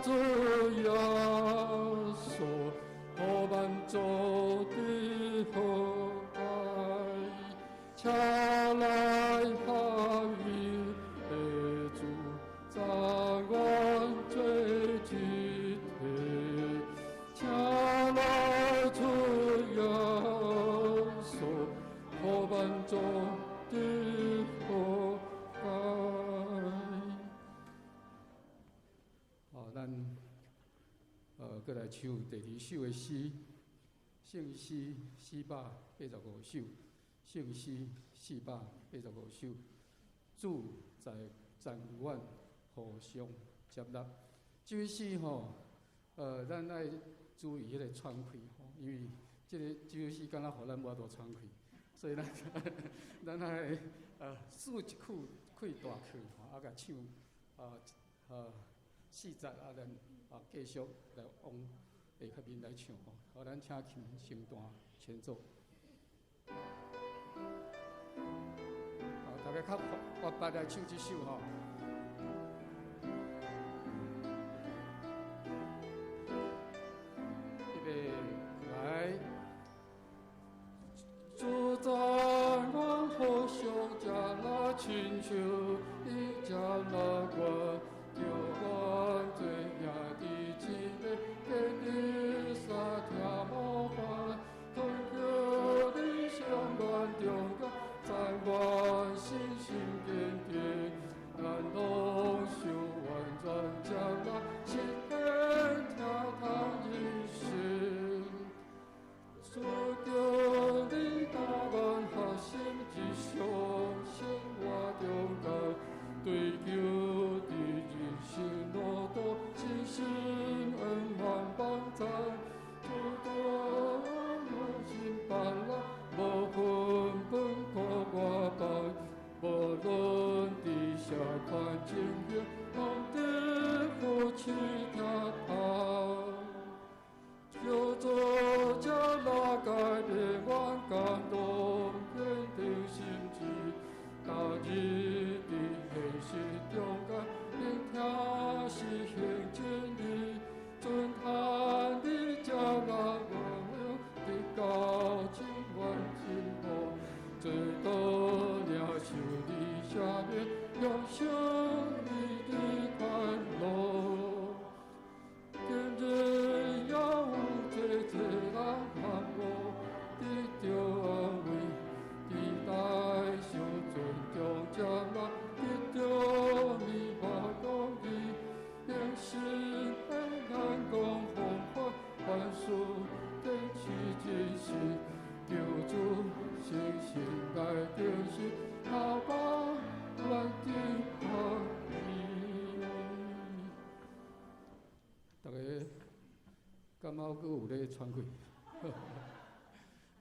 主耶穌，予萬族的和解，請來合一的主，讚願做一體，請來主耶穌，予萬族的和解。好，咱閣來唱第二首的詩，聖詩485首，聖詩四百八十五首，主在讚願互相接納。這首詩吼，咱愛注意彼个喘氣吼，因為這个這首詩敢若予咱無法度喘氣，所以咱愛舒一口氣大氣吼，啊，共唱四節啊，咱繼續來往下較面來唱吼。好，咱請琴先彈前奏。好，大家較活潑來唱這首吼。預備，來。主讚願互相接納，親像你接納阮。叫阮做兄弟姊妹，建立三聽模範，懇求你相願中間，讚願信心堅定，咱攏受完全接納，實現聽通人生。主叫你甲阮合心，日常生活中間，追求佇人生路途，信心恩萬幫贊，主多心別人，無分本土外邦，無論佇啥款情形，攏得扶持聽通。叫做接納改變，阮感動堅定心志，逐日佇現實中間，聆聽實行真理，尊嘆你接納我們，得到永遠進步，做倒領受你赦免，享受你的快樂。今日也有濟濟人渴慕得著安慰，期待受尊重接納，得著彌發公義，用新的眼光方法，凡事堅持真實，求主誠心來更新，阿爸來的合一。大家感覺閣有咧喘氣？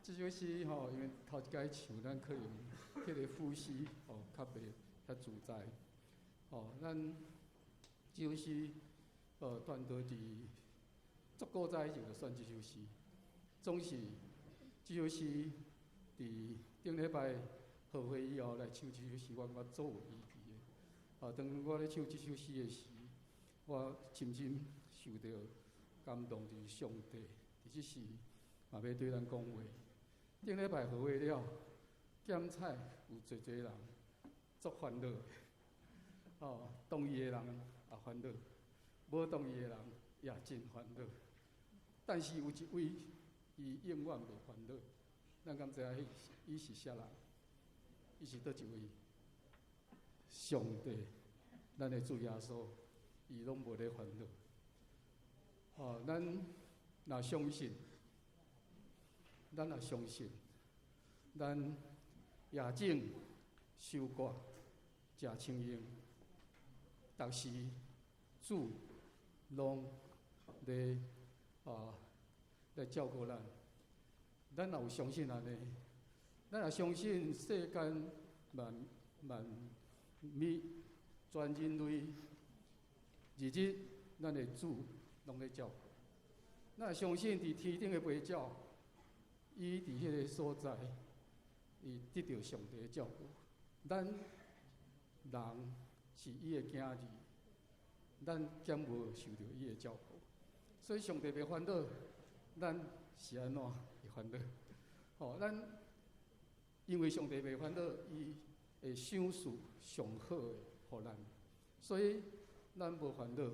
這首詩吼，因為頭一擺唱，咱可能彼个呼吸吼較袂遐自在。吼，咱這首詩傳道佇足古早以前就選這首詩，總是這首詩佇頂禮拜合會以後來唱這首詩，我感覺足有意義的。啊，當我咧唱這首詩的時，我深深受著感動，就是上帝佇這時嘛欲對咱講話。頂禮拜合會了，檢採有濟濟人足煩惱，哦，同意的人也煩惱，無同意的人也真煩惱。但是有一位，伊永遠袂煩惱。咱敢知影伊是啥人？伊是佗一位？上帝，咱的主耶穌，伊攏無咧煩惱。哦，咱若相信，咱夜種收割誠輕盈，逐時主攏咧來照顧咱。咱若有相信按呢，咱若相信世間萬萬物全人類，日日咱的主攏咧照顧。咱若相信佇天頂的飛鳥，伊佇彼个所在，伊得著上帝的照顧。咱人是伊的囝兒，咱敢無受著伊的照顧？所以上帝袂煩惱，咱是按怎會煩惱？吼，咱因為上帝袂煩惱，伊會賞賜上好的予咱，所以咱無煩惱，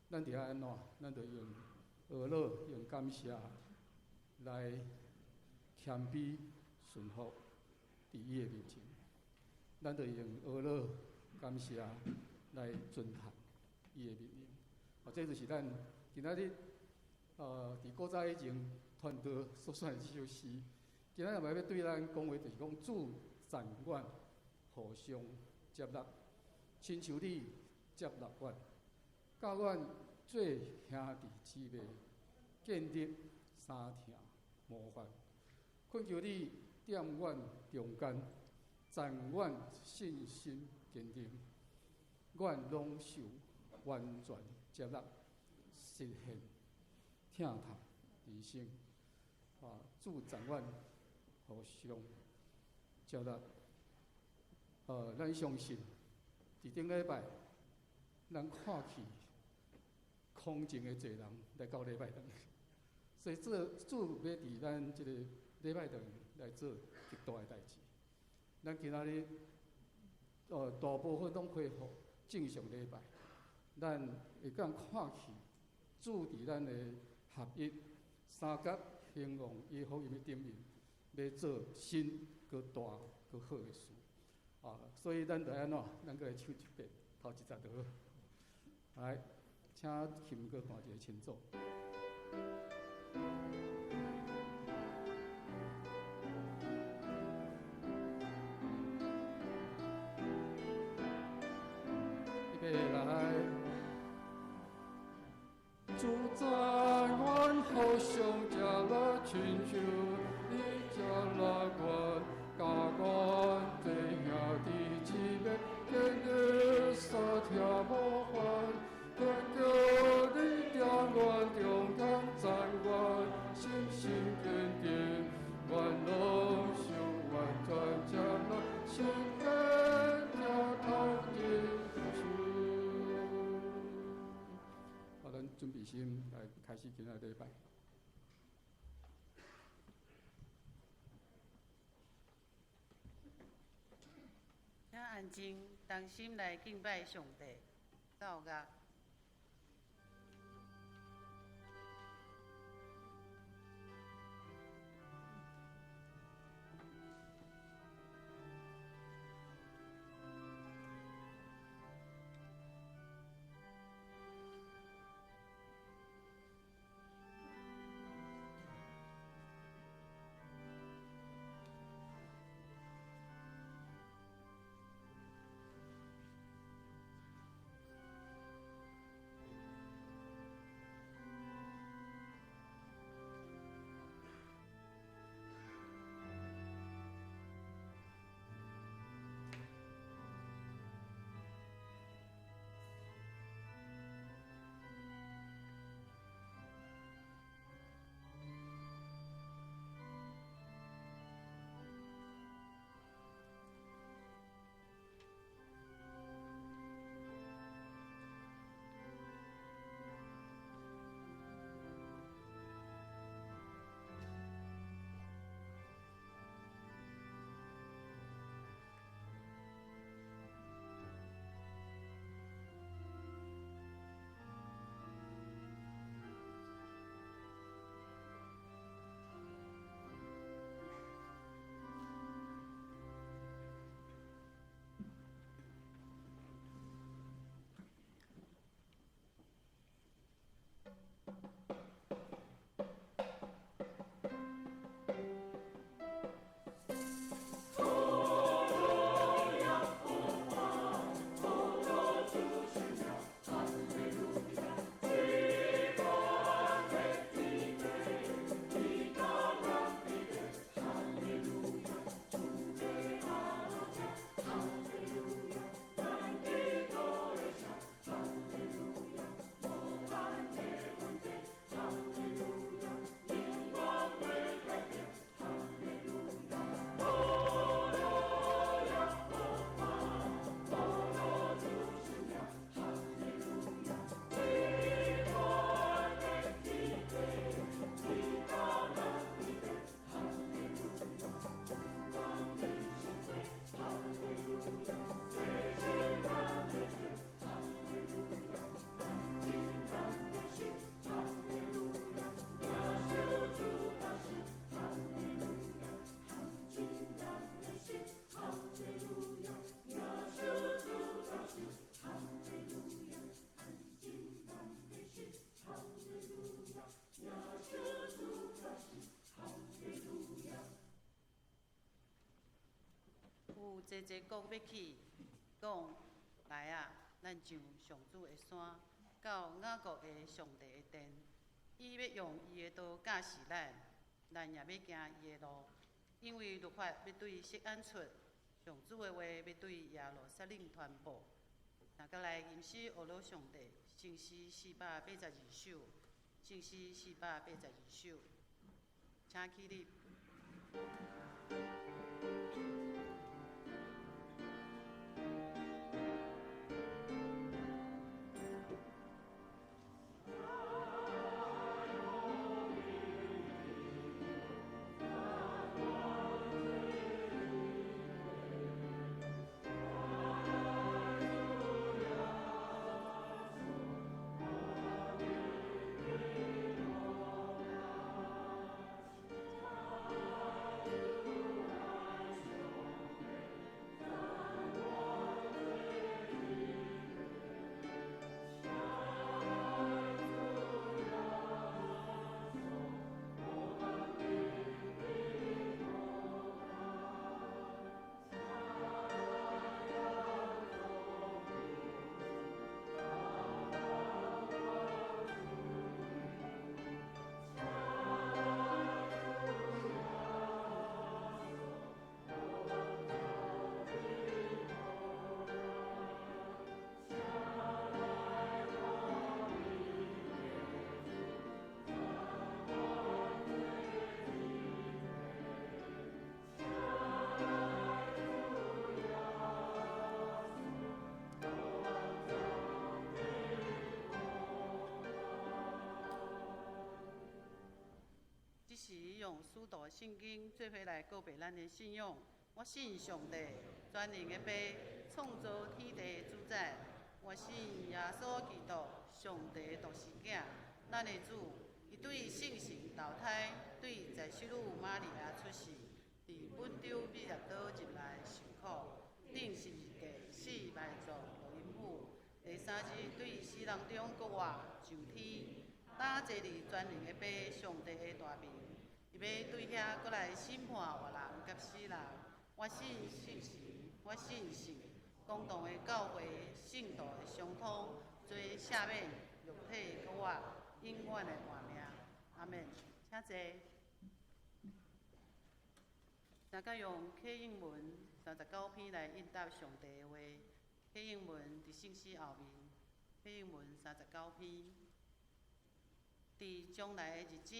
咱就愛按怎？咱就用呵咾、用感謝來謙卑順服佇伊的面前。咱就用呵咾、感謝來遵行伊的命令。哦，這就是咱今仔日佇古早以前傳道所選的這首詩。今仔日嘛欲對咱講話，就是講主讚阮互相接納，親像你接納阮，佮阮做兄弟姊妹，建立相疼模範。懇求你踮阮中間，讚阮信心堅定，阮攏受完全接納，實現疼痛人生。啊，主讚阮互相接納。咱相信，佇頂禮拜，咱看去空前的濟人來到禮拜堂，所以這主欲佇咱這個禮拜堂來做極大的代誌。咱今仔日，大部分攏恢復正常禮拜，咱會當看去主佇咱的合一、三甲興旺伊福音的頂面，欲做新、閣大、閣好的事。啊，所以咱就按怎？咱閣來唱一遍，頭一節就好。來，請琴閣彈一個前奏。預備來。主讚阮互相接納，親像你接納阮，佮阮做兄弟姊妹，建立相疼模範。懇求你踮阮中間，讚阮信心堅定，阮攏受完全接納，實現疼痛人生。好，咱準備心來開始今仔禮拜。請安靜，同心來敬拜上帝。奏樂。濟濟國欲起，講來啊，咱上上主的山，到雅各的上帝的殿。伊欲用伊的道教示咱，咱也欲行伊的路。因為律法欲對錫安出，上主的話欲對耶路撒冷傳布。大家來吟詩學樂上帝，聖詩482首，聖詩482首，請起立。這時用使徒信經做伙來告白咱的信仰。我信上帝，全能的父，創造天地的主宰。我信耶穌基督，上帝的獨生囝，咱的主。伊對聖神投胎，對在聖女瑪利亞出世，佇本丟彼拉多入來受苦，釘十字架，死埋葬，落陰府。第三日對死人中復活，上天，搭坐佇全能的父上帝的大爿。伊欲對遐閣來審判活人佮死人。我信聖神，我信聖公同的教會，聖徒的相通，罪赦免，肉體復活，永遠的活命。阿們。請坐。大家用啟應文39篇來應答上帝的話。啟應文佇聖詩後面，啟應文39篇。佇將來的日子，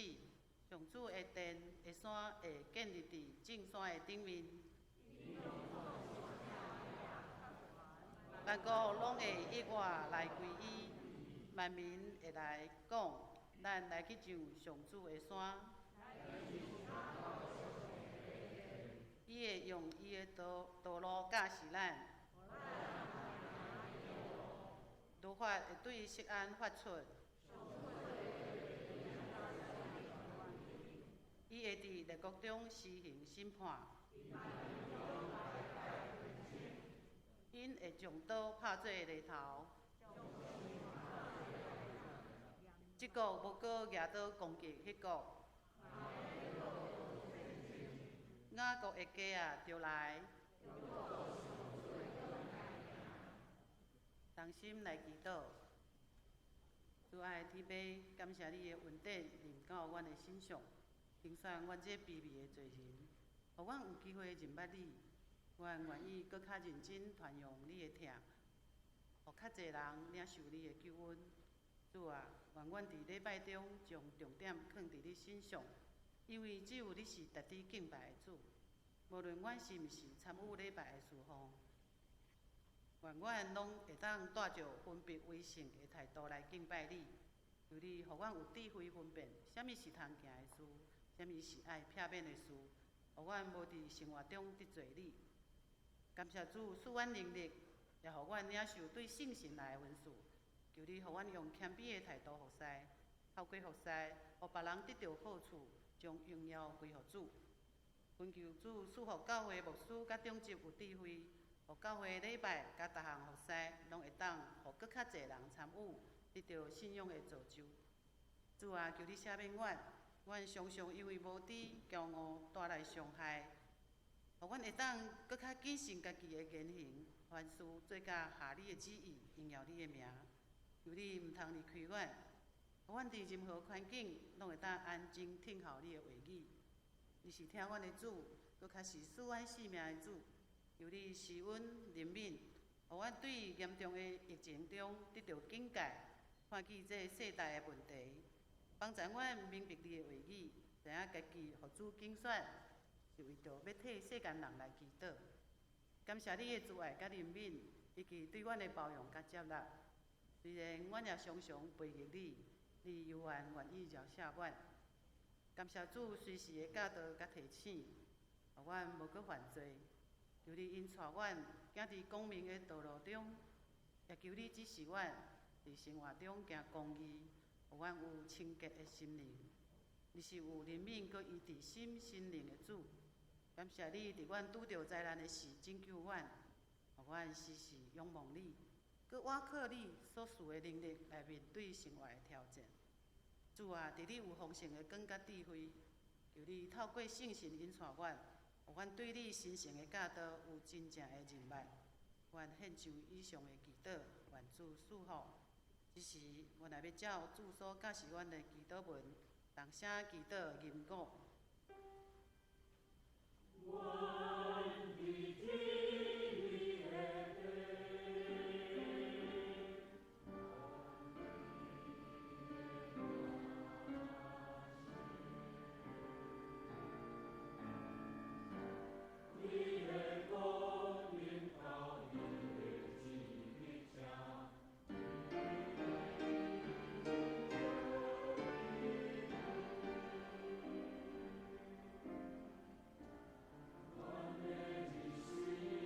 上主的殿的山會建立佇眾山的頂面，萬國攏會依我來歸依，萬民會來講，咱來去上上主的山。伊會用伊的道道路教示咱，律法會對錫安發出。伊會佇列國中施行審判，𪜶會將刀拍做犁頭，這國無閣舉刀攻擊彼國，雅各的家啊，著來，同心來祈禱。主愛的天父，感謝你的恩典臨到阮的身上。揀選阮這卑微的罪人，予阮有機會認捌你。阮願意閣較認真傳揚你的疼，予較濟人領受你的救恩。主啊，願阮佇禮拜中將重點放佇你身上，因為只有你是值得敬拜的主。無論阮是毋是參與禮拜的事奉，願阮攏會當帶著分別為聖的態度來敬拜你。求你予阮有智慧分辨，啥物是通行的事，啥物是愛避免的事，予阮無佇生活中得罪你。感謝主賜阮能力，也予阮領受對聖神來的恩賜。求你予阮用謙卑的態度服侍，透過服侍，予別人得著好處，將榮耀歸予主。懇求主賜福教會牧師佮長執有智慧，予教會禮拜佮逐項服侍，攏會當予閣較濟人參與，得著信仰的造就。主啊，求你赦免阮，阮常常因為無知、驕傲帶來傷害。予阮會當閣較謹慎家己的言行，凡事做甲合你的旨意，榮耀你的名。求你毋通離開阮，予阮佇任何環境攏會當安靜聽候你的話語。你是疼阮的主，閣較是賜阮性命的主。求你施恩憐憫，予阮對嚴重的疫情中得著警戒，看見這世代的問題，幫助阮明白你的話語，知影家己予主揀選，是為著欲替世間人來祈禱。感謝你的慈愛佮憐憫，以及對阮的包容佮接納。雖然阮也常常背逆你，你猶原願意饒赦阮。感謝主隨時的教導佮提醒，予阮無閣犯罪。求你引帶阮行佇光明的道路中，也求你指示阮佇生活中行公義，予阮有清潔的心靈。你是有憐憫閣醫治心心靈的主。感謝你佇阮拄著災難的時拯救阮，予阮時時仰望你，閣倚靠你所賜的能力來面對生活的挑戰。主啊，佇你有豐盛的光佮智慧，求你透過聖神引帶阮，予阮對你神聖的教導有真正的認捌。阮獻上以上的祈禱，願主賜福。這時，阮也欲照主所教示阮的祈禱文，同聲祈禱吟詠。阮佇天的父，你的國臨到，你的旨意成。阮的日時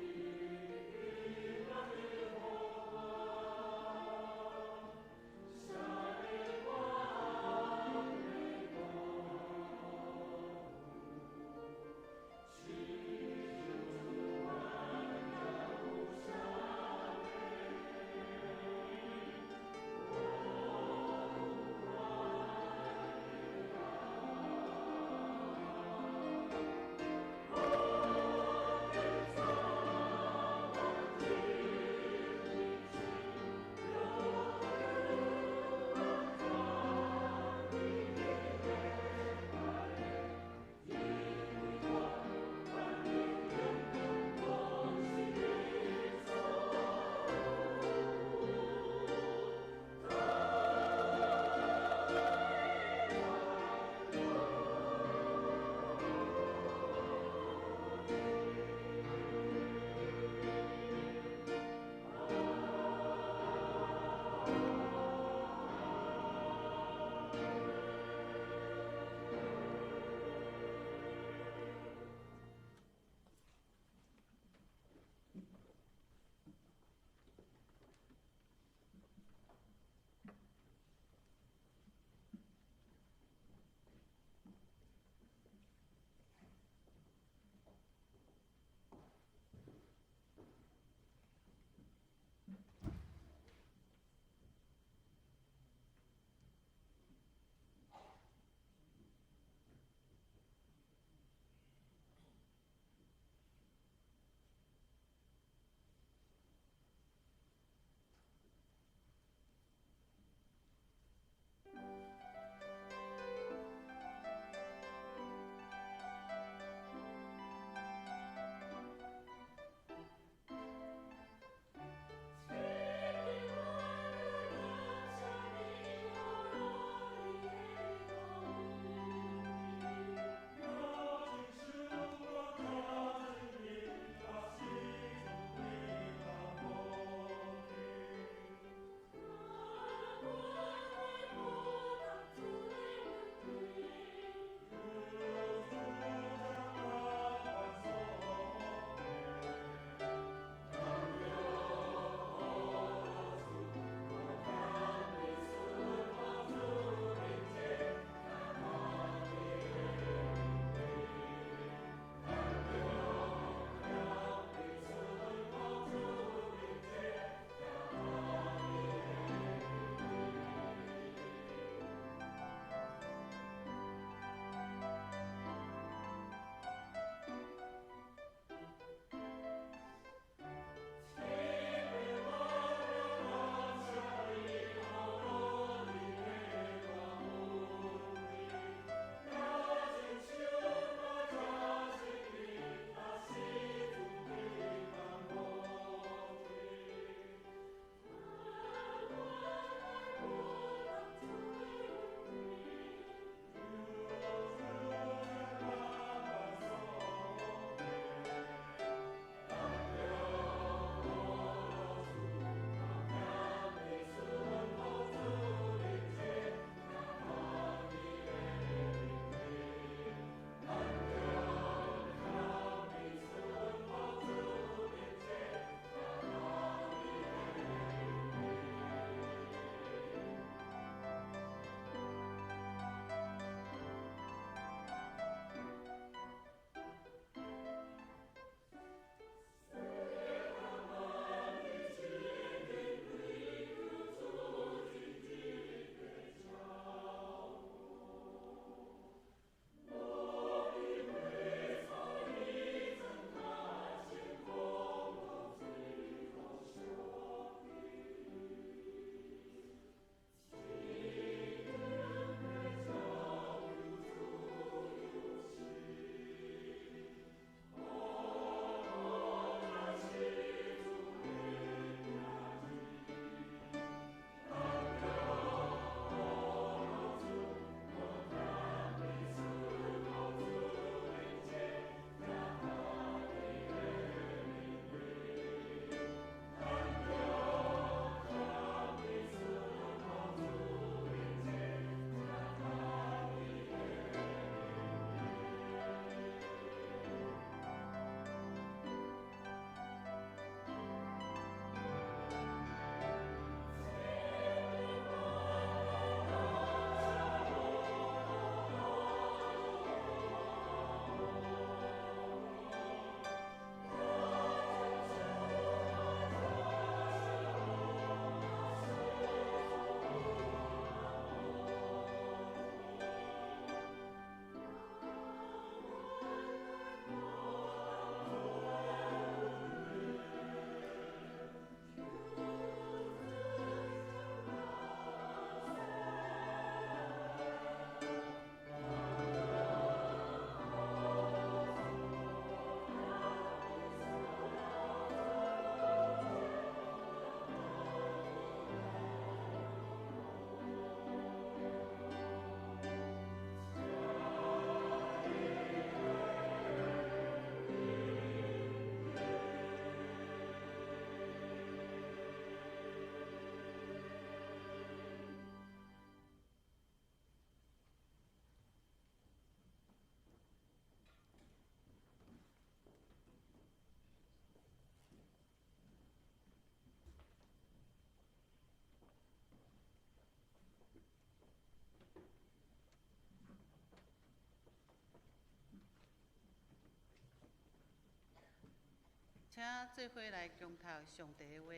請做伙來共讀上帝的話，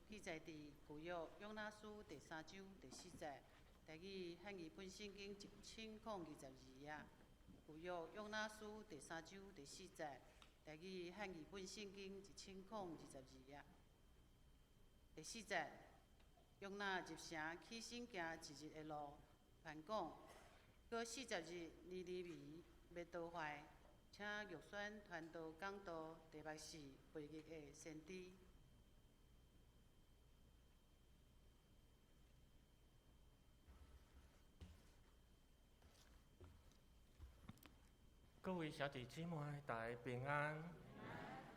記載佇舊約約拿書第三章第四節，台語漢語本聖經1022頁。舊約約拿書第三章第四節，台語漢語本聖經1022頁。第四節，約拿入城起身行一日的路，傳講：閣40日，尼尼微欲倒壞。請玉宣傳道講道，題目是悖逆的先知。各位兄弟姊妹，大家平安。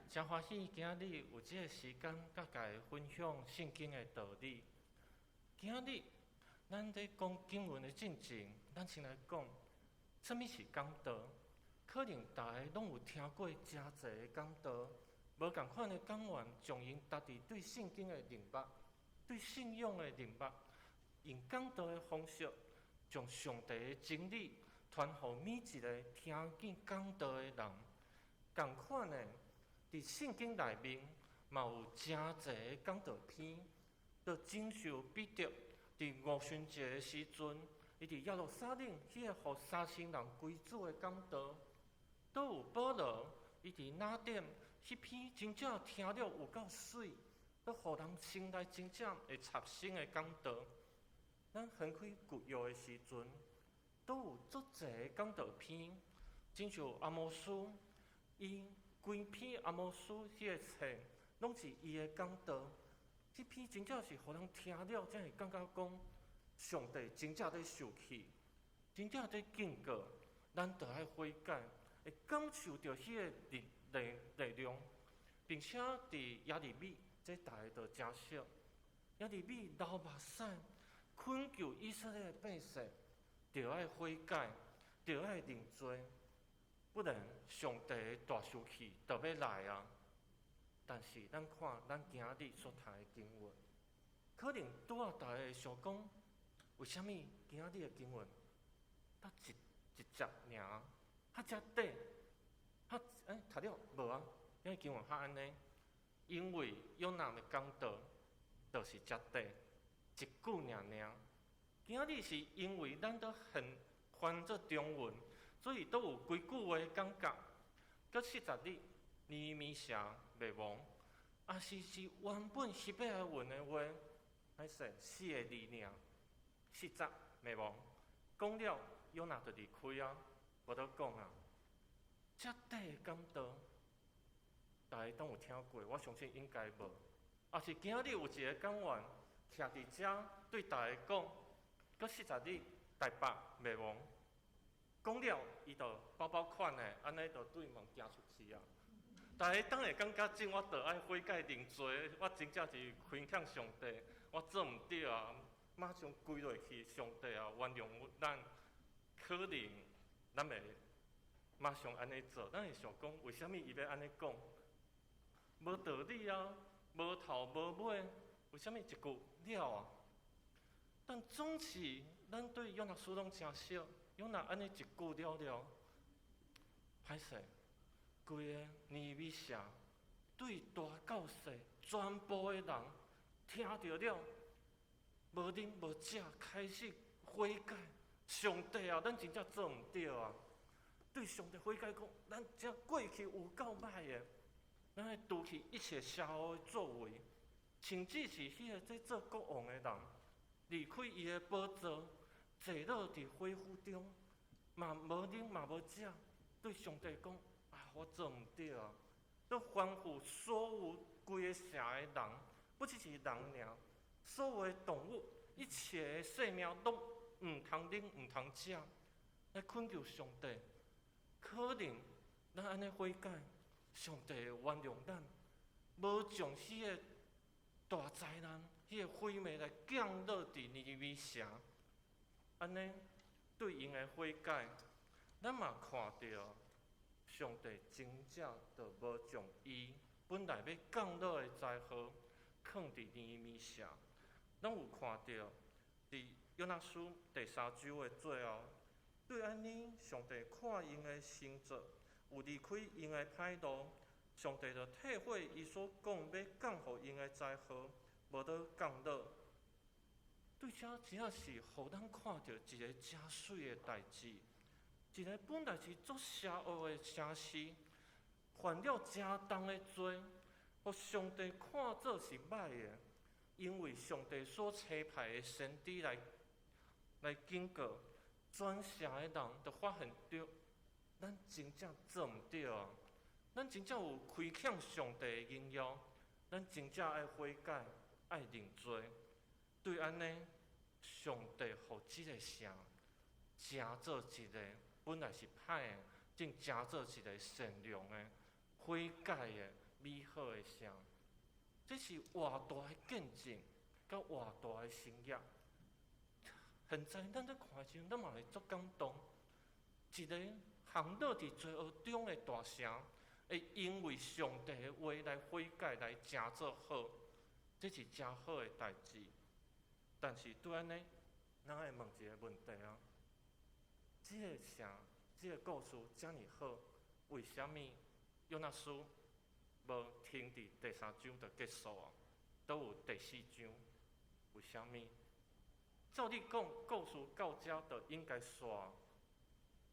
誠歡喜今仔日有這个時間，佮大家分享聖經的道理。今仔日咱咧講經文的進前，咱先來講，啥物是講道？可能大家攏有聽過誠濟的講道，無仝款的講員，將𪜶家己對聖經的認捌、對信仰的認捌，用講道的方式，將上帝的真理傳予每一个聽見講道的人。仝款的，佇聖經內面嘛有誠濟的講道篇，就親像彼得佇五旬節的時陣，伊佇耶路撒冷彼个予3000人歸主的講道。都有保羅，伊佇雅典彼篇真正聽了有夠媠，閣予人心內真正會插心的講道。咱翻開舊約的時陣，都有足濟的講道篇，親像阿摩司，伊規篇阿摩司彼个冊，攏是伊的講道。這篇真正是予人聽了，才會感覺講，上帝真正咧受氣，真正咧警告，咱著愛悔改。會感受著彼个力力力量，並且佇耶利米，這大家都誠熟。耶利米流目屎，懇求以色列的百姓，著愛悔改，著愛認罪，不然上帝的大受氣就欲來啊！但是咱看咱今仔日所讀的經文，可能拄仔大家會想講，為啥物今仔日的經文，得一一節爾？較遮短，較欸讀了無啊？因為經文較按呢，因為約拿的講道就是遮短，一句爾爾。今仔日是因為咱都很翻做中文，所以都有幾句話感覺。閣40日，尼尼微城滅亡，啊是是原本希伯來文的話，歹勢四个字爾，四節滅亡。講了，約拿就離開啊。無得講啊！遮短的講道，大家敢有聽過？我相信應該無。抑是今仔日有一个講員徛佇遮對大家講，閣40日台北滅亡。講了，伊就飽飽款的，按呢就對門行出去啊！大家當會感覺真，我著愛悔改認罪，我真正是虧欠上帝，我做毋對啊！馬上跪落去，上帝啊，原諒咱，可能。咱會馬上按呢做，咱會想講，為啥物伊欲按呢講？無道理啊，無頭無尾，為啥物一句了啊？但總是咱對約拿書攏誠熟，約拿按呢一句了了，歹勢，規个尼尼微城對大到細，全部的人聽著了，無啉無食，開始悔改。上帝啊，咱真正做毋對啊！對上帝悔改講，咱這過去有夠歹的，咱愛除去一切邪惡的作為，甚至是彼个在做國王的人，離開伊的寶座，坐落佇火窟中，嘛無啉嘛無食，對上帝講啊，我做毋對啊！閣吩咐所有規个城的人，不只是人爾，所有的動物，一切的生命攏毋通啉，毋通食，來懇求上帝。可能咱按呢悔改，上帝會原諒咱，無將彼个大災難、彼个毀滅來降落佇尼尼微城。按呢對𪜶的悔改，咱嘛看著上帝真正就無將伊本來欲降落的災禍，囥佇尼尼微城。咱有看著佇約拿書第三章的最後，對按呢，上帝看𪜶的行作，有離開𪜶的歹路，上帝就退悔伊所講欲降予𪜶的災禍，無得降落。對遮真正是予咱看著一个誠媠的代誌，一个本來是足邪惡的城市，犯了誠重的罪，予上帝看做是䆀的，因為上帝所差派的先知來警告全城的人，就發現著，咱真正做毋著啊！咱真正有虧欠上帝的榮耀，咱真正愛悔改、愛認罪。對按呢，上帝予這个城成做一个本來是歹的，竟成做一个善良的、悔改的、美好的城。這是偌大的見證，佮偌大的神蹟。現在咱咧看的時陣，咱嘛會足感動。一个陷落佇罪惡中的大城，會因為上帝的話來悔改，來成做好，這是誠好的代誌。但是對按呢，咱愛問一个問題啊：這个城，這个故事遮爾好，為啥物約拿書無停佇第三章就結束啊？都有第四章，為啥物？照理講，故事到遮就應該煞。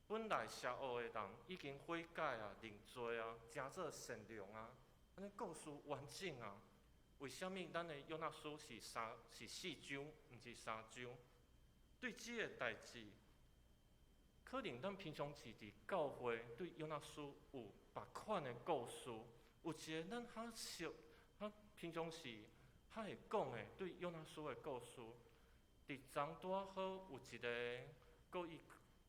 本來邪惡的人已經悔改啊、認罪啊、成做善良啊，按呢故事完整啊。為啥物咱的約拿書是三是四章，毋是三章？對這个代誌，可能咱平常時佇教會對約拿書有別款的故事，有一个咱較熟、較平常時較會講的對約拿書的故事。佇昨拄仔好有一个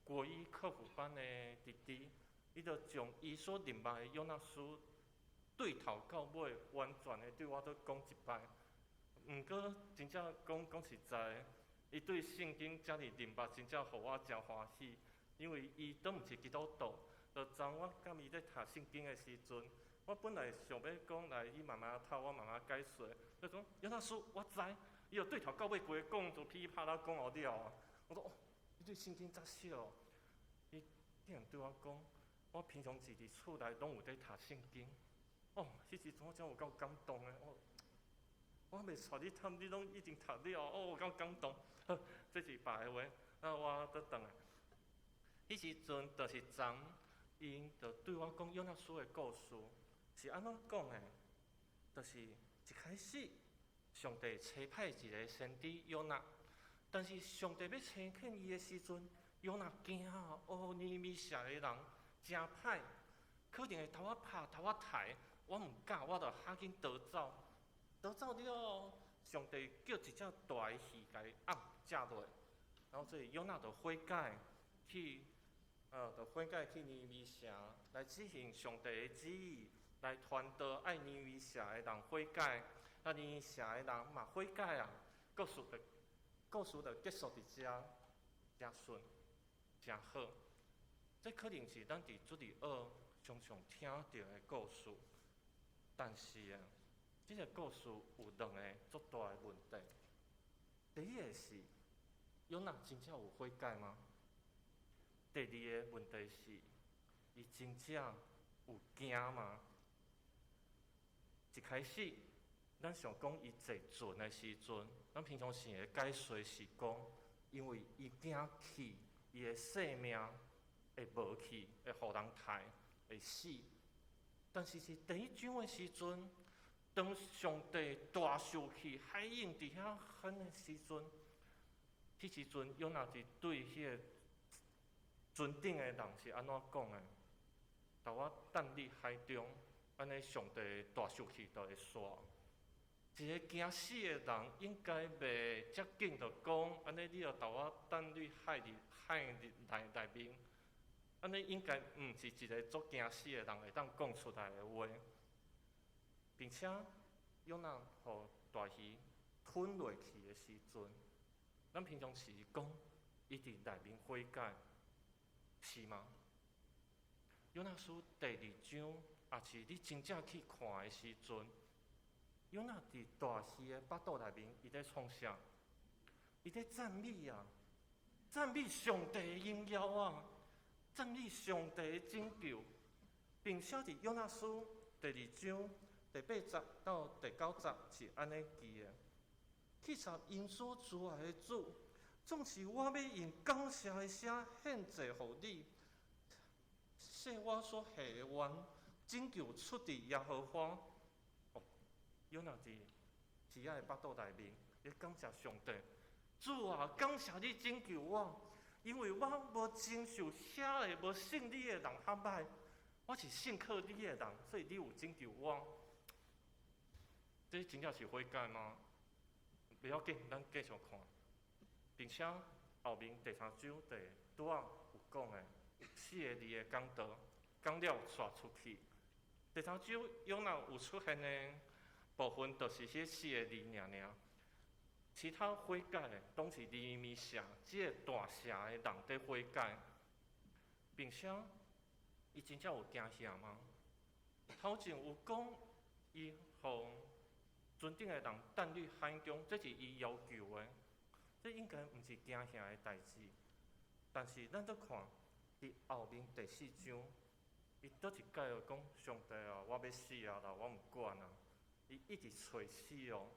國語課輔班的弟弟，伊就將伊所認捌的約拿書對頭到尾完全的對我閣講一擺。毋過真正講講實在，伊對聖經遮爾認捌，真正予我誠歡喜。因為伊都毋是基督徒，就昨我佮伊咧讀聖經的時陣，我本來想欲講來，你慢慢讀，我慢慢解說。伊講約拿書我知，伊就對頭到尾規个講，就噼里啪啦講予了啊。我說哦，你對聖經遮熟，伊竟然對我講，我平常時佇厝內攏有咧讀聖經。哦，彼時陣我真有夠感動的，我未帶你讀，你攏已經讀了，哦，有夠感動。好，這是別个話，那我閣轉來。彼時陣就是昨，𪜶就對我講約拿書的故事，是按怎講的？就是一開始，上帝差派一个先知約拿，但是上帝欲差遣伊的時陣，約拿驚啊！哦，尼尼微城的人誠歹，可能會共我拍、共我刣，我毋敢，我就較緊逃走。逃走了後，上帝叫一隻大的魚共伊甕食落，然後這約拿就悔改去，就悔改去尼尼微城來執行上帝的旨意，來傳道愛尼尼微城的人悔改，啊，尼尼微城的人嘛悔改啊，故事就結束佇遮，誠順，誠好。這可能是咱佇主日學常常聽著的故事，但是啊，這个故事有兩个足大的問題。第一个是，約拿真正有悔改嗎？第二个問題是，伊真正有驚嗎？一開始，咱想講伊坐船的時陣，咱平常時的解說是講，因為伊驚去，伊的性命會無去，會予人刣，會死。但是是第一章的時陣，當上帝大受氣，海湧佇遐翻的時陣，彼時陣約拿是對彼个船頂的人是按怎講的？共我擲佇海中，按呢上帝大受氣就會煞。一个驚死的人應該袂遮緊就講，按呢你著共我擲佇海裡海內面，按呢應該毋是一个足驚死的人會當講出來的話。並且約拿予大魚吞落去的時陣，咱平常時講伊佇內面悔改，是嗎？約拿書第二章，也是你真正去看的時陣，約拿佇大魚的腹肚內面，伊咧創啥？伊咧讚美啊，讚美上帝的榮耀啊，讚美上帝的拯救，並且佇約拿書第二章第八節到第九節是按呢記的。去尋𪜶所慈愛的主，總是我欲用感謝的聲獻祭予你，赦我所下的願，拯救出自耶和華。哦，約拿佇魚仔的腹肚內面，伊感謝上帝，主啊，感謝你拯救我，因為我無親像遐个無信你的人較歹，我是信靠你的人，所以你有拯救我。這真正是悔改嗎？袂要緊，咱繼續看，並且後面第三章第拄仔有講的四个字的講道，講了竄出去。第三章約拿有出現的部分，就是彼四个字爾爾。其他悔改的，攏是尼尼微城這個大城的人佇悔改，並且伊真正有驚嚇嗎？頭前有講伊予船頂的人擲入海中，這是伊要求的，這應該毋是驚嚇的代誌。但是咱閣看佇後面第四章，伊倒一擺又講上帝啊，我欲死啊啦，我毋管啊，伊一直揣死哦。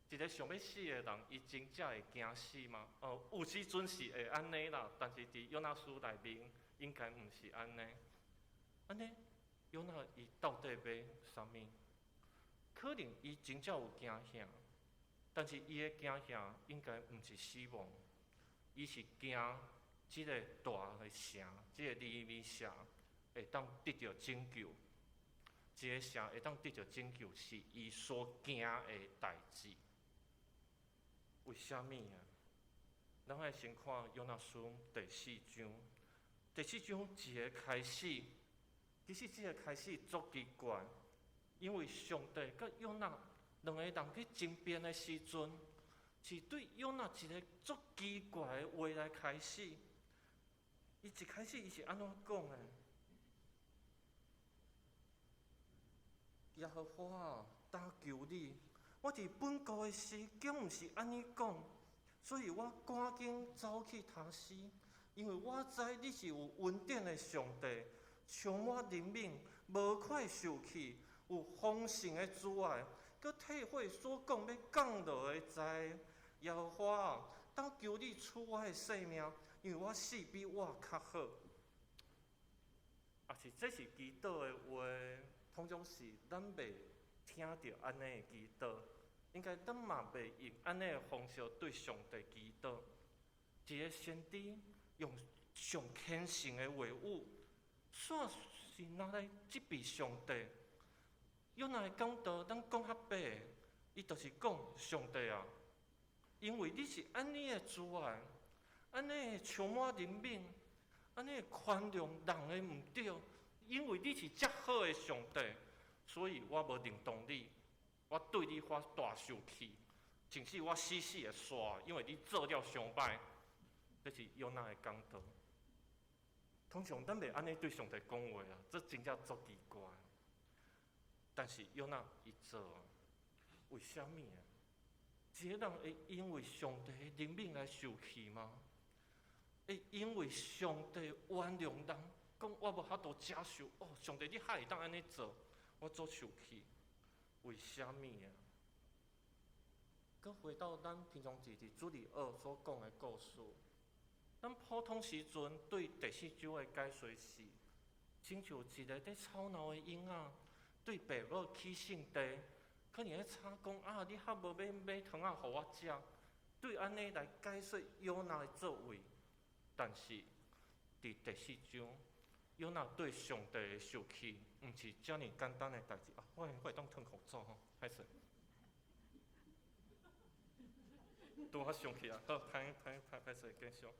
一个想欲死的人，伊真正會驚死嗎？哦，有時陣是會按呢啦，但是佇約拿書內面應該毋是按呢。按呢，約拿伊到底欲啥物？可能伊真正有驚嚇，但是伊的驚嚇應該毋是死亡，伊是驚這个大的城，這个尼尼微城會當得著拯救。這个城會當得著拯救，是伊所驚的代誌。為啥物啊？咱愛先看約拿書第四章，第四章一个開始，其實這个開始足奇怪，因為上帝佮約拿兩个人去爭辯的時陣，是對約拿一个足奇怪的話來開始。伊一開始伊是按怎講的？耶和華啊，當求你，我佇本國的時，敢毋是按呢講，所以我趕緊走去他施，因為我知你是有恩典的上帝，充滿憐憫，無快受氣，有豐盛的慈愛，閣退悔所講欲降落的災。耶和華啊，當求你取我的性命，因為我死比活較好。啊是，這是祈禱的話，通常是咱袂聽著按呢的祈禱，應該咱嘛袂用按呢的方式對上帝祈禱。一个先知用上虔誠的話語，煞是拿來責備上帝。約拿的講道，咱講較白，伊就是講上帝啊，因為你是按呢的慈愛，按呢的充滿憐憫，按呢的寬容人的毋對，因為你是遮好的上帝，所以我無認同你，我對你發大受氣，甚至我死死會煞，因為你做了傷歹。這是約拿的講道。通常咱袂按呢對上帝講話啊，這真正足奇怪。但是約拿伊做，為啥物啊？一个人會因為上帝的憐憫來受氣嗎？會因為上帝原諒人，講我無法度接受哦，上帝你還會當按呢做，我足受氣。為啥物啊？閣回到咱平常時佇主日學所講的故事，咱普通時陣對第四章的解說是，親像一个佇吵鬧的嬰仔，對爸母起性地，可能咧吵講啊，你較無欲買糖仔予我食，對按呢來解說約拿的作為。但是佇第四章，約拿對上帝的受氣，毋是遮爾簡單的代誌啊！我會當褪褲子吼，歹勢。拄仔想起來，好，歹歹歹歹勢，繼續。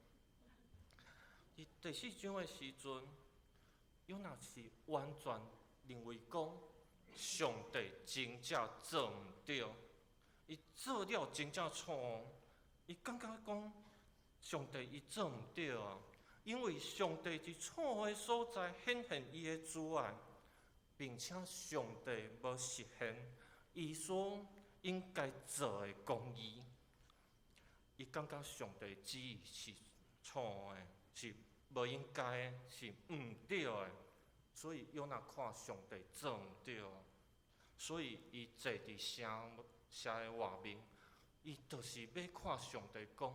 佇第四章的時陣，約拿是完全認為講上帝真正做毋對，伊做了真正錯誤，伊感覺講上帝伊做毋對啊，因為上帝佇錯誤的所在顯現伊的慈愛，並且上帝無實現伊所應該做的公義，伊感覺上帝旨意是錯誤的，是無應該的，是毋對的。所以約拿看上帝做毋對，所以伊坐佇城城的外面，伊就是欲看上帝講：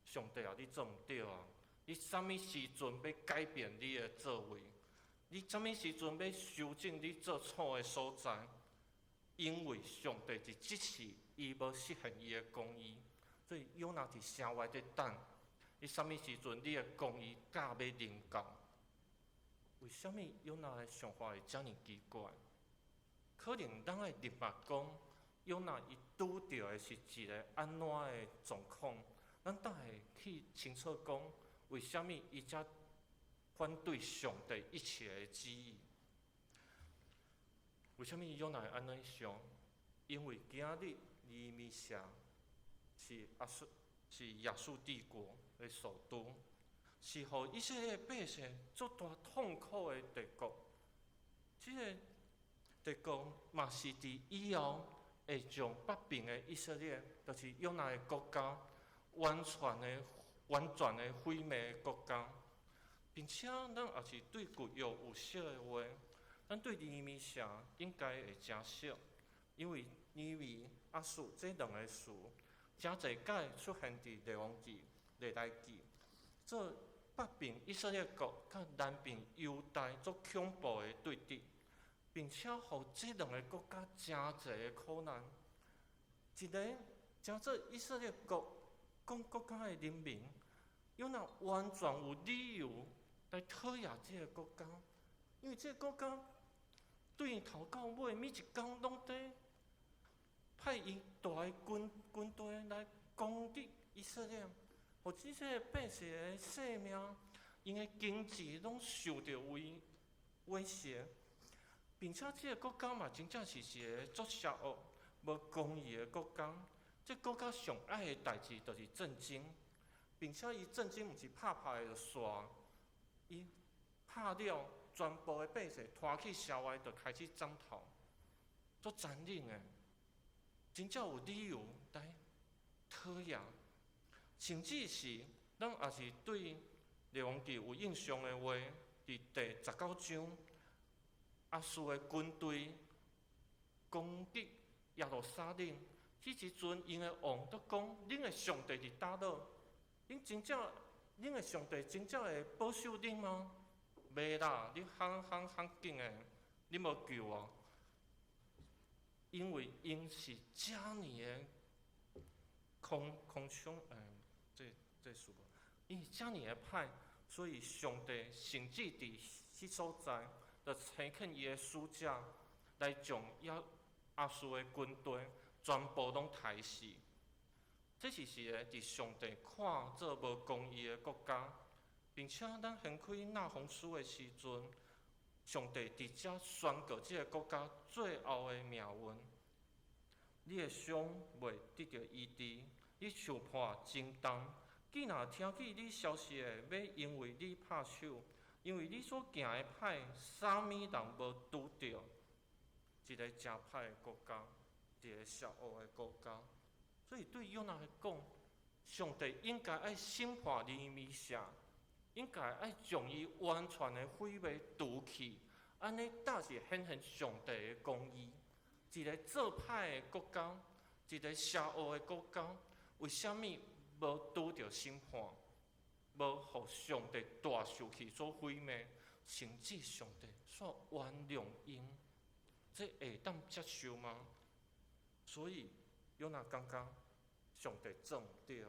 上帝啊，你做毋對啊！你啥物時陣欲改變你的作為？你啥物時陣欲修正你做錯的所在？因為上帝佇這次伊無實現伊的公義，所以約拿佇城外佇等。你啥物時陣你的公義才欲臨到？為啥物約拿的想法會遮爾奇怪？可能咱愛明白講，約拿伊拄著的是一个按怎的狀況，咱才會去清楚講，為啥物伊才反對上帝一切的旨意？為啥物約拿會按呢想？因為今日尼尼微城是亞述是亞述帝國的首都，是予以色列百姓足大痛苦的帝國。這个帝國嘛是佇以後會將北邊的以色列，就是約拿的國家，完全的毀滅的國家，並且咱也是對舊約有熟的話，咱對尼尼微城應該會誠熟，因為尼尼微、亞述這兩个詞，誠濟擺出現佇列王紀、歷代志，做北邊以色列國佮南邊猶大足恐怖的對敵，並且予這兩个國家誠濟的苦難。一个成做以色列國講國家的人民，約拿完全有理由來討厭這个國家，因為這个國家對頭到尾每一工攏佇派𪜶大的軍隊來攻擊以色列，予這些百姓的性命、𪜶的經濟攏受著威脅，並且這个國家嘛真正是一个足邪惡、無公義的國家。這個國家上愛的代誌就是戰爭，並且伊戰爭毋是拍拍就煞，伊拍了全部的百姓拖去城外就開始斬頭，足殘忍的，真正有理由來討厭。甚至是咱也是對列王紀有印象的話，佇第19章，亞述的軍隊攻擊耶路撒冷，彼時陣𪜶的王都講：恁的上帝佇佗落？恁真正，恁的上帝真正會保守恁嗎？袂啦，你較較較緊的，你無救啊！因為𪜶是遮爾的空空槍，這詞無，𪜶是遮爾的歹，所以上帝甚至佇彼所在，就差遣伊的使者來將亞述的軍隊全部攏刣死。這是一个佇上帝看做無公義的國家，並且咱掀開那鴻書的時陣，上帝佇遮宣告這个國家最後的命運。你的傷未得著醫治，你受判真重。既若聽見你消息的，欲因為你拍手，因為你所行的歹，啥物人無拄著？一个誠歹的國家，一个邪惡的國家。所以對約拿來講，上帝應該愛審判尼尼微城，應該愛將伊完全的毀滅除去，按呢才是顯現上帝的公義。一个做歹的國家，一个邪惡的國家，為啥物無拄著審判，無予上帝大受氣所毀滅，甚至上帝煞原諒𪜶，這會當接受嗎？所以約拿感覺上帝做毋對啊，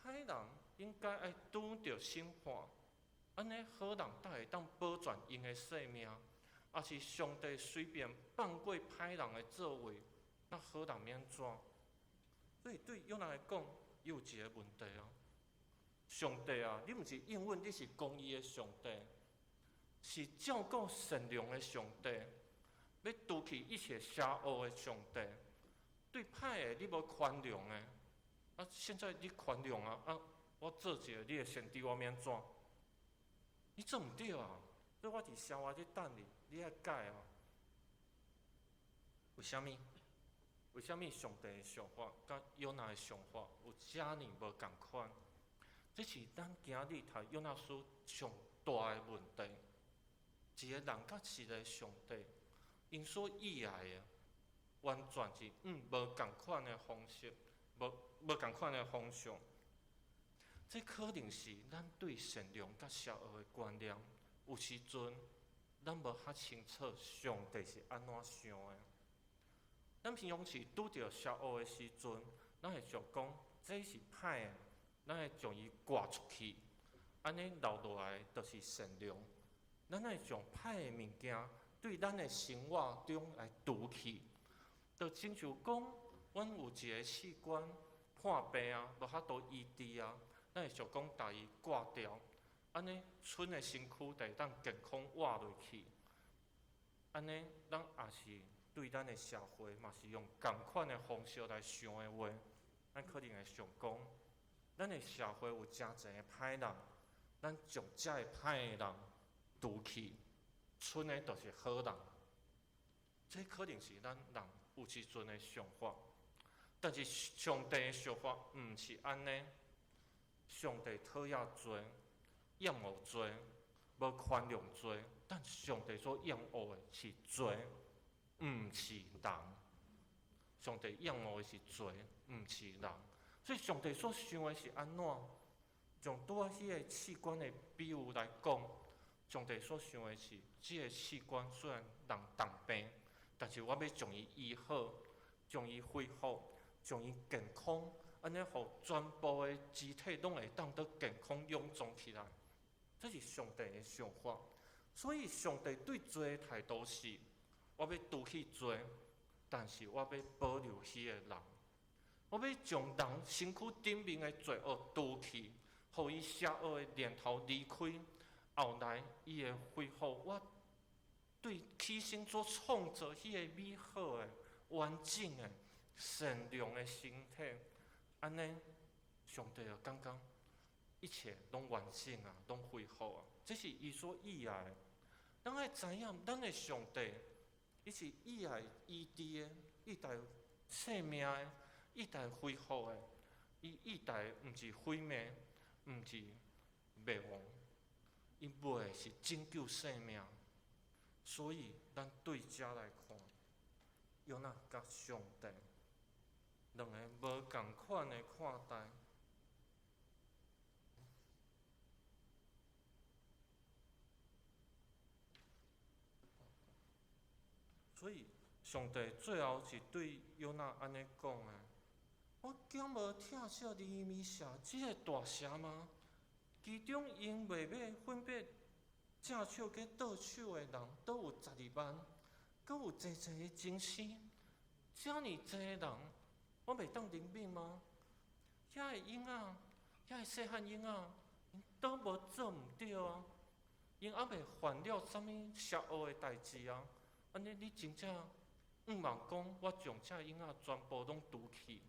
歹人應該愛拄著審判，按呢好人才會當保全𪜶的性命。抑是上帝隨便放過歹人的作為，那好人欲按怎？所以對約拿來講，伊有一个問題啊。上帝啊，你毋是應允你是公義的上帝，是照顧善良的上帝，欲除去一切邪惡的上帝。對歹的你無寬容的，啊，現在你寬容啊，啊，我做一个你的先知，我欲按怎？你做毋對啊！所以我佇城外咧等你，你愛改啊。為啥物？為啥物上帝的想法佮約拿的想法有遮爾無仝款？這是咱今日讀約拿書上大的問題。一个人佮一个上帝，𪜶所意愛的，完全是無仝款的方式，無仝款的方向。這可能是咱對善良佮邪惡的觀念，有時陣咱無較清楚上帝是按怎想的。咱平常時拄著邪惡的時陣，咱會想講這是歹的，咱會將伊割出去，按呢留落來就是善良。咱會將歹的物件對咱的生活中來除去，就親像講，阮有一个器官破病啊，無法度醫治啊，咱會想講共伊割掉，按呢賰的身軀就會當健康活落去。按呢，咱也是對咱的社會嘛是用仝款的方式來想的話，咱可能會想講，咱的社會有誠濟个歹人，咱將遮个歹的人除去，賰的就是好人。這可能是咱人有時陣的想法，但是上帝的想法毋是按呢。上帝討厭罪、厭惡罪、無寬容罪，但上帝所厭惡的是罪，毋是人。上帝厭惡的是罪，毋是人。所以上帝所想的是按怎？從拄仔彼個器官的比喻來講，上帝所想的是，這個器官雖然人重病，但是我欲將伊醫好，將伊恢復，將伊健康，按呢，予全部的肢體攏會當得健康勇壯起來。這是上帝的想法。所以上帝對罪的態度是：我欲除去罪，但是我欲保留彼個人。我欲將人身軀頂面的罪惡除去，予伊邪惡的念頭離開。後來伊會恢復我對起先所創造彼個美好的、完整的、善良的身體。按呢，上帝就感覺一切攏完整啊，攏恢復啊。這是伊所意愛的。咱愛知影，咱的上帝，伊是意愛醫治的，意待生命的，意待恢復的。伊意待毋是毀滅，毋是滅亡，伊欲的是拯救生命。所以，咱對遮來看，約拿佮上帝兩个無仝款的看待。所以，上帝最後是對約拿按呢講的：我敢無疼惜尼尼微城這个大城嗎？其中𪜶袂欲分別正手佮倒手的人，都有12萬，閣有濟濟的精牲，遮爾濟人，我袂當憐憫嗎？遐个嬰仔，遐个細漢嬰仔，𪜶都無做毋對啊，𪜶猶未犯了啥物邪惡的代誌啊！按呢，你真正向望講，我將這嬰仔全部攏除去，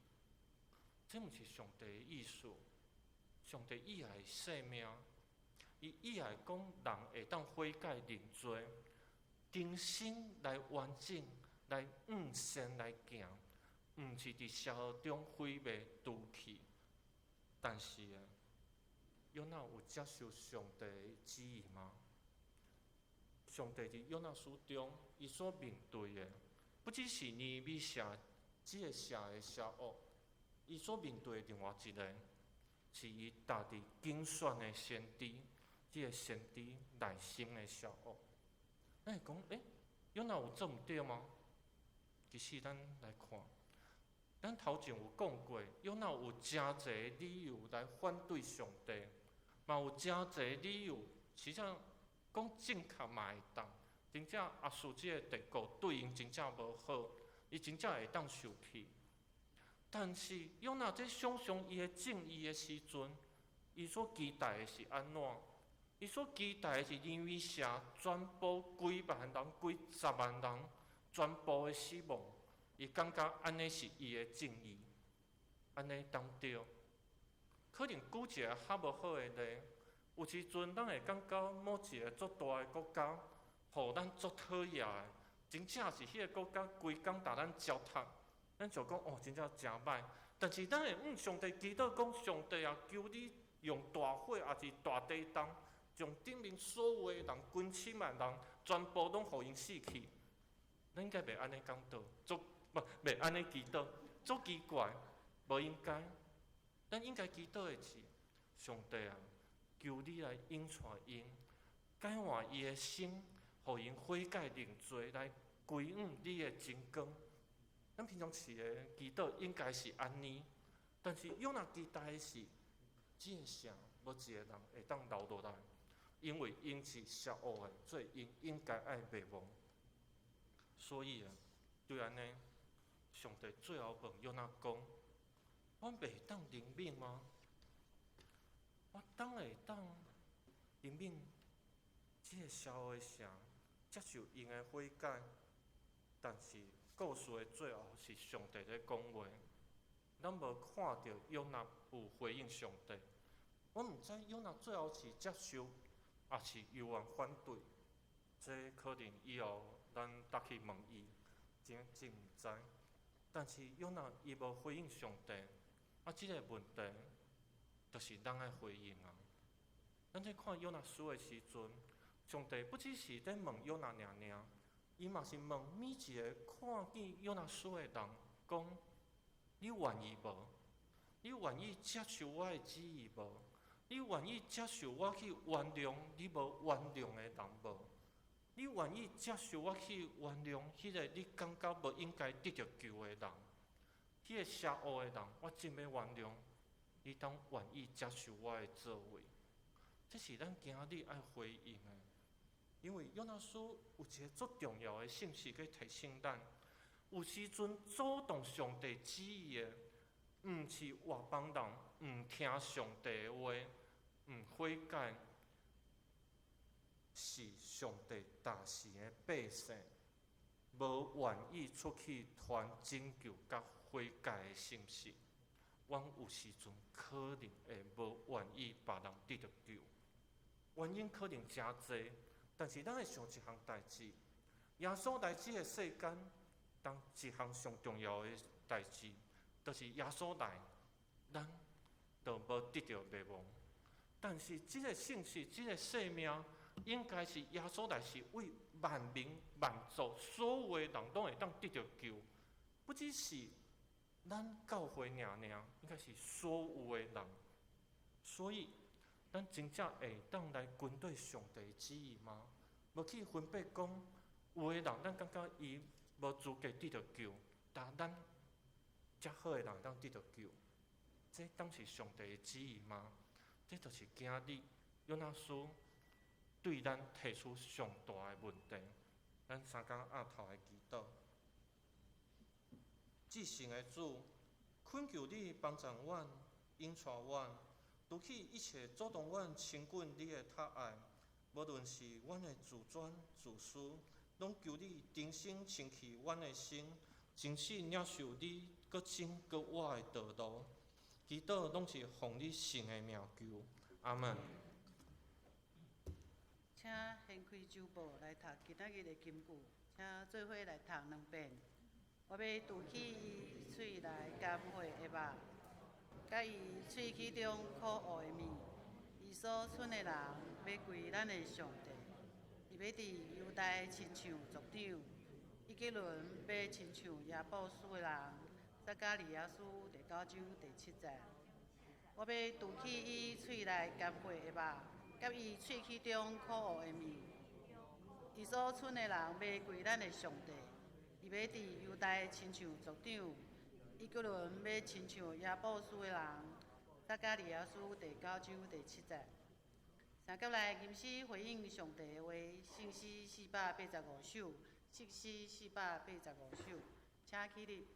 這毋是上帝的意思。上帝意愛生命，伊意愛講人會當悔改認罪，重新來完整，來向善來行，毋是佇邪惡中毀滅除去。但是啊，約拿有接受上帝的旨意嗎？上帝佇約拿書中，伊所面對的，不只是尼尼微城這个城的邪惡，伊所面對的另外一个，是伊家己揀選的先知，這个先知內心的邪惡。咱會講，欸，約拿有做毋對嗎？其實咱來看，咱頭前有講過，約拿有誠濟理由來反對上帝，嘛有誠濟理由，實際上講正確嘛會當。真正亞述這个帝國對𪜶真正無好，伊真正會當受氣。但是約拿這想像伊的正義的時陣，伊所期待的是按怎？伊所期待的是尼尼微城全部幾萬人、幾十萬人全部的死亡，伊感覺按呢是伊的正義，按呢當對。可能舉一个較無好的例，有時陣咱會感覺某一个足大的國家，予咱足討厭的，真正是彼个國家規工共咱糟蹋，咱就講哦，真正誠歹。但是咱會向上帝祈禱講，上帝啊，求你用大火抑是大地動，將頂面所有的人、軍心的人，全部攏予𪜶死去。咱應該袂按呢講道，足無袂按呢祈禱，足奇怪，無應該。咱應該祈禱的是，上帝啊，求你來引帶𪜶，改換伊的心，予𪜶悔改認罪，來歸向你的真光。咱平常時的祈禱應該是按呢，但是約拿期待的是，這个城無一个人會當留落來，因為𪜶是邪惡的，所以𪜶應該愛滅亡。所以啊，對按呢，上帝最後問約拿講：我袂當憐憫嗎？我當會當憐憫這个邪惡的城，接受𪜶的悔改，但是故事的最後是上帝咧講話，咱無看著約拿有回應上帝。我毋知約拿最後是接受，抑是猶原反對。這可能以後咱搭去問伊，真真毋知。但是約拿伊無回應上帝，啊，這个問題就是咱愛回應啊。咱咧看約拿書的時陣，上帝不只是咧問約拿爾爾，伊嘛是問每一个看見約拿書的人，講：你願意無？你願意接受我的旨意無？你願意接受我去原諒你無原諒的人無？你願意接受我去原諒彼個你感覺無應該得著救的人？彼個邪惡的人，我真欲原諒。你當願意接受我的作為？這是咱今仔日愛回應的，因為約拿書有一个足重要的信息去提醒咱：有時陣阻擋上帝旨意的，毋是外邦人毋聽上帝的話，毋悔改，是上帝大時的百姓無願意出去傳拯救佮悔改的信息。阮有時陣可能會無願意別人得著救，原因可能誠濟，但是咱會想一項代誌：耶穌來這个世間，當一項上重要的代誌，就是耶穌來，咱就無得著滅亡。但是這个信息、這个生命，應該是耶穌來是為萬民萬族所有的人攏會當得著救，不只是咱教會爾爾，應該是所有的人。所以，咱真正會當來跟對上帝旨意嗎？無去分別講，有的人咱感覺伊無資格得著救，但咱遮好的人會當得著救，這當是上帝的旨意嗎？這就是今日約拿書對咱提出上大的問題。咱三工扌頭來祈禱。至聖的主，懇求你幫助阮，引帶阮，除去一切阻擋阮親近你的窒礙，無論是阮的自尊、自私，攏求你重新清去阮的心，真實領受你閣真閣活的道路。祈禱攏是奉你聖的名求，阿門。請掀開周報來讀今仔日的金句，請做伙來讀兩遍。我欲除去伊喙內甘血的肉，佮伊喙齒中可惡的物。伊所剩的人欲歸咱的上帝，伊欲佇猶大親像族長，以革倫欲親像耶布斯的人。撒迦利亞書第九章第七節。我欲除去伊喙內甘血的肉，佮伊喙齒中可惡的物。伊所剩的人欲歸咱的上帝，伊欲佇猶大親像族長，以革倫欲親像耶布斯的人。撒迦利亞書第九章第七節。三甲來吟詩回應上帝的話，聖詩485首，聖詩485首，請起立。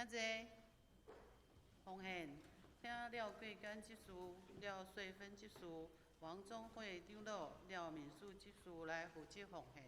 請坐。奉獻，請廖桂根執事、廖穗芬執事、王宗惠長老、廖敏樹執事來負責奉獻。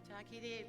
請起立。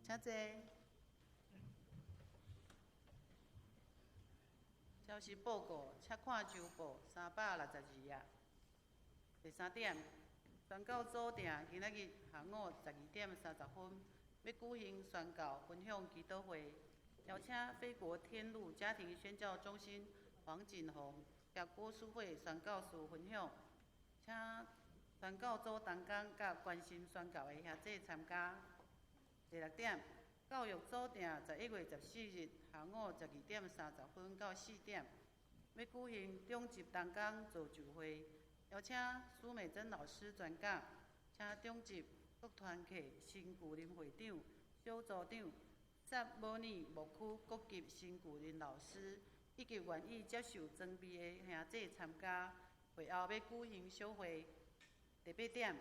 請坐。消息報告，請看周報362頁。第三點，宣教組訂今仔日下午12點30分，欲舉行宣教分享祈禱會，邀請飛國天路家庭宣教中心黃錦鴻佮郭淑慧宣教師分享，請宣教組同工佮關心宣教的兄弟參加。第六點，教育組訂11月14日下午12點30分到4點，欲舉行中級同工造就會，邀請蘇美珍老師專講，請中級各團契新舊任會長、小組長、撒母耳牧區各級新舊任老師，以及願意接受裝備的兄弟參加。會後欲舉行小會。第八點，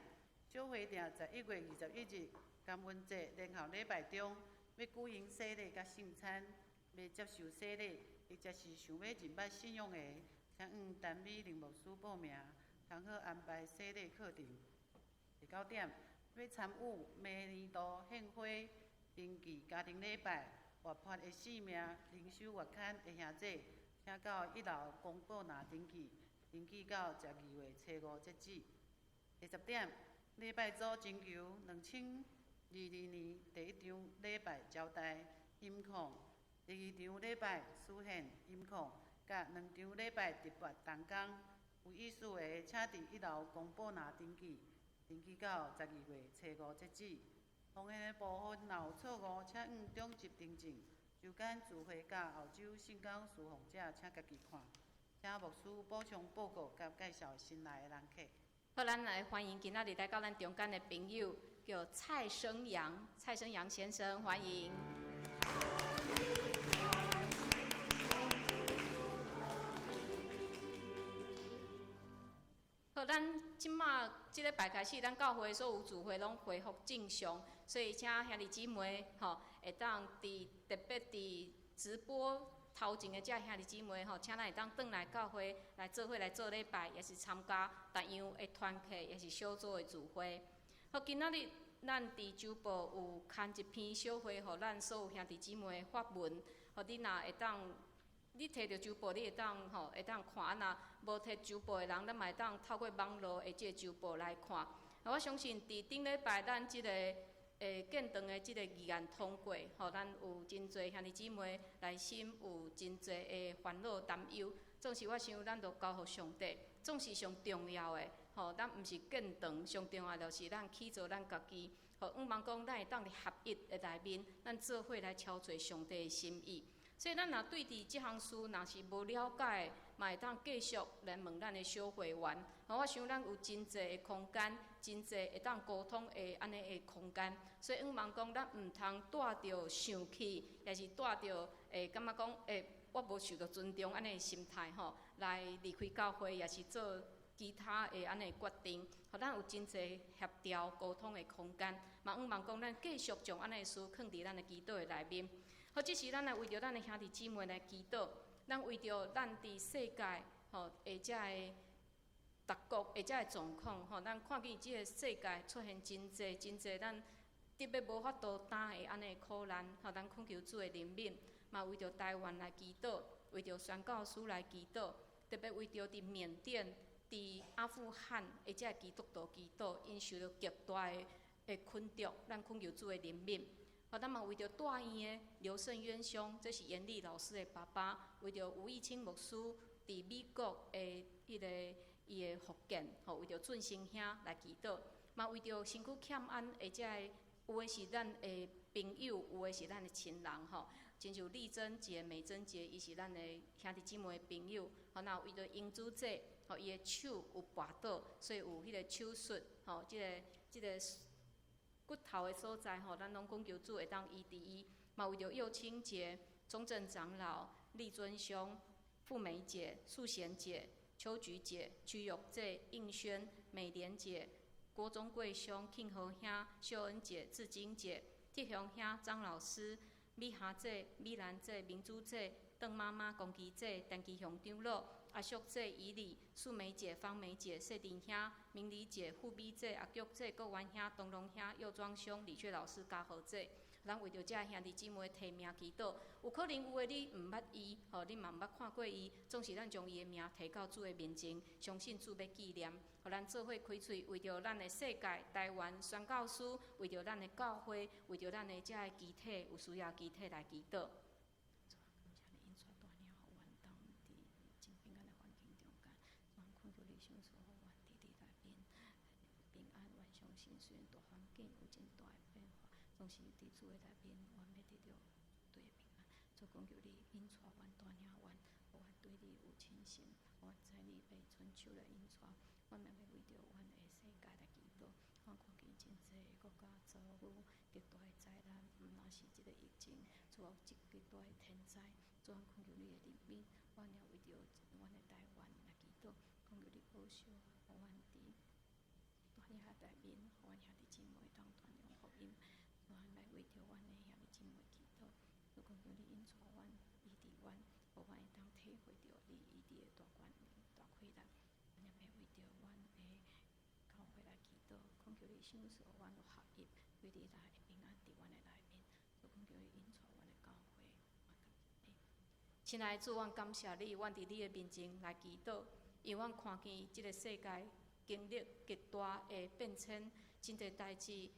小會訂11月21日感恩節聯合禮拜中，欲舉行洗禮佮聖餐，欲接受洗禮，或者是想欲認捌信仰的，請向陳美玲牧師報名，通好安排洗禮課程。第九點，欲參與明年度獻花、登記家庭禮拜、活潑的生命、靈修月刊的兄弟，請到一樓公告欄登記，登記到12月初5截止。第十點，禮拜組徵求2022年第一場禮拜招待音控，第二場禮拜司獻音控，佮兩場禮拜特別同工，有意思的請佇一樓公布欄登記，登記到12月初五截止。奉獻的部分若有錯誤，請按中執訂正。周間聚會佮後週聖工事奉者，請家己看。請牧師補充報告佮介紹新來的人客。好，咱來歡迎今仔日來到咱中間的朋友，叫蔡生陽，蔡生陽先生，歡迎。好，咱這馬這禮拜開始，咱教會所有聚會攏恢復正常，所以請兄弟姊妹吼，會當佇特別佇直播頭前的這兄弟姊妹吼，請咱會當轉來教會來做伙來做禮拜，也是參加逐樣的團契，也是小組的聚會。好，今仔日咱佇週報有刊一篇小會，予咱所有兄弟姊妹發文，予你若會當。你提著週報，你會當吼，會當看；啊，若無提週報的人，咱嘛會當透過網路的這个週報來看。我相信佇頂禮拜咱這个建堂的這个議案通過，吼，咱有真濟兄弟姊妹內心有真濟的煩惱擔憂。總是我想，咱著交予上帝，總是上重要的，吼，咱毋是建堂，上重要就是咱去做咱家己。吼，向望講，咱會當佇合一的內面，咱做伙來敲做上帝的心意。所以，咱若對佇這項事若是無了解，嘛會當繼續來問咱的小會員。我想咱有真濟的空間，真濟會當溝通的按呢的空間。所以，向望講，咱毋通帶著生氣，抑是帶著會感覺講，欸，我無受著尊重按呢的心態吼，來離開教會，抑是做其他的按呢的決定。予咱有真濟協調溝通的空間。嘛，向望講，咱繼續將按呢的事囥佇咱的祈禱的內面。好，這時咱來為著咱的兄弟姊妹來祈禱，咱為著咱佇世界吼，的這个逐國的這个狀況吼，咱看見這个世界出現真濟真濟，咱特別無法度擔的按呢苦難，吼，咱懇求主的憐憫，嘛為著台灣來祈禱，為著宣教師來祈禱，特別為著佇緬甸、佇阿富汗的這个基督徒祈禱，𪜶受著極大的的困著，咱懇求主的憐憫。好，咱嘛為著大院的劉勝淵兄，這是嚴麗老師的爸爸，為著吳義清牧師佇美國的彼个伊的復健，吼，為著俊生兄來祈禱，嘛為著身軀欠安的這个，有的是咱的朋友，有的是咱的親人，吼，親像麗珍姐、美珍姐，伊是咱的兄弟姊妹的朋友，吼，那為著英珠姐，吼，伊的手有跋倒，所以有彼个手術，吼，這个這个。骨頭的所在吼，咱攏懇求主會當醫治伊，嘛為著幼青姐、中正長老、麗尊兄、富美姐、素賢姐、秋菊姐、曲玉姐、應軒、美蓮姐、郭忠貴兄、慶和兄、秀恩姐、志晶姐、鐵雄兄、張老師、美霞姐、美蘭姐、明珠姐、鄧媽媽、龔琪姐、陳其雄長老、阿淑姐、以禮、素梅姐、芳梅姐、謝丁兄、明禮姐、富美姐、阿菊姐、郭元兄、東龍兄、右莊兄、李雀老師、嘉豪姐，咱為著這兄弟姊妹提名祈禱，有可能有的你毋捌伊，吼，你嘛毋捌看過伊，總是咱將伊的名提到主的面前，相信主欲紀念，予咱做伙開喙，為著咱的世界、台灣宣教師，為著咱的教會，為著咱的這个肢體有需要肢體來祈禱。總是佇主的內面，阮欲得著絕對的平安。主懇求你引帶阮帶領阮，予阮對你有信心，予阮知你欲伸手來引帶。阮嘛欲為著阮的世界來祈禱。阮看見真濟國家遭遇極大的災難，毋但是這個疫情，主啊，有極大的天災。主，阮懇求你的憐憫，阮也為著阮的台灣來祈禱，懇求你保守，予阮佇大領內面，予阮兄弟姊妹當傳揚福音。阮來為著阮的兄弟姊妹祈禱，主懇求你引帶阮、醫治阮，予阮會當體會著你醫治的大權能、大氣力。阮也欲為著阮的教會來祈禱，懇求你賞賜阮有合一，對你來的平安佇阮的內面。主懇求你引帶阮的教會，阮感謝你。親愛的主，阮感謝你，阮佇你的面前來祈禱，因為阮看見這個世界經歷極大的變遷，真濟代誌。